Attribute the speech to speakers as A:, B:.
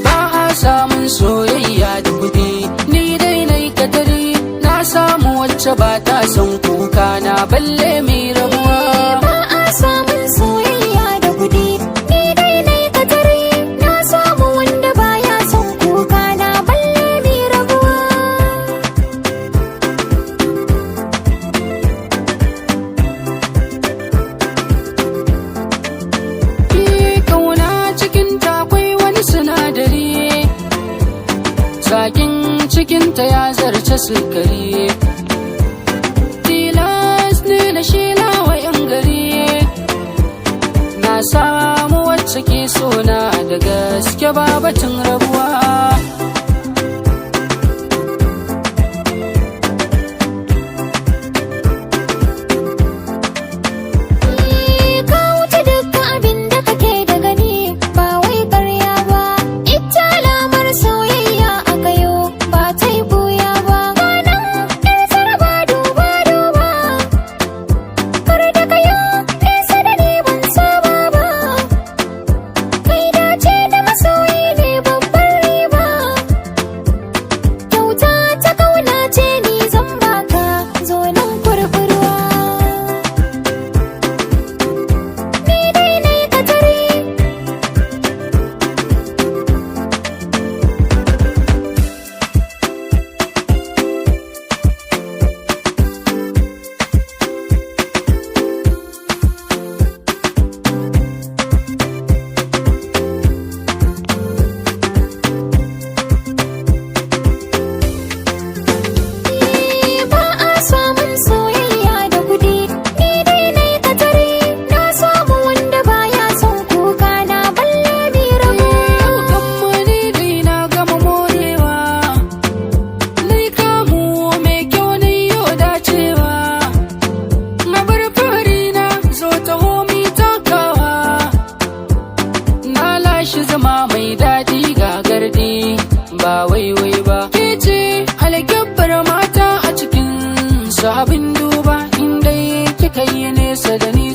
A: Ba a samun soyayya da kuɗi, ni dai na yi katari, na samu wacce ba ta son kuka na, balle mai rabuwa.
B: Ba a samun soyayya da kuɗi, ni dai na yi katari, na samu wanda baya son kuka na, balle mai rabuwa.
A: Kauna cikin ta akwai wani sinadari, zakin cikinta ya zarce sukari. Tilas ne na shela wa 'yan gari, na samu wacce ke sona da gaske, babatin rabuwa.
B: Ka wuce dukkan abin da kake da gani, ba wai karya ba. Ita alamar soyayya a kayo ba ta yi buya ba. Ganan yar zaraba, duba duba. Kar da kayo nesa da ni, ban saba ba. Kai dace da masoyi ne babbar riba. Kyauta ta kauna ce ni zan baka, zo nan kurkurwa. Ni dai na yi katari. Ba a samun soyayya da kuɗi, ni dai na yi katari, na samu wanda baya son kuka na, balle mi rabo.
A: Kammani dai na gama morewa, nai kamu mai kyau na yau dacewa. Na bar fari na zo ta homi takawa, na lashe zama mai daɗi ga gardi ba waiwai ba. Ke ce alkyabbar mata a cikin sabin duba, inda kika yi nesa da ni.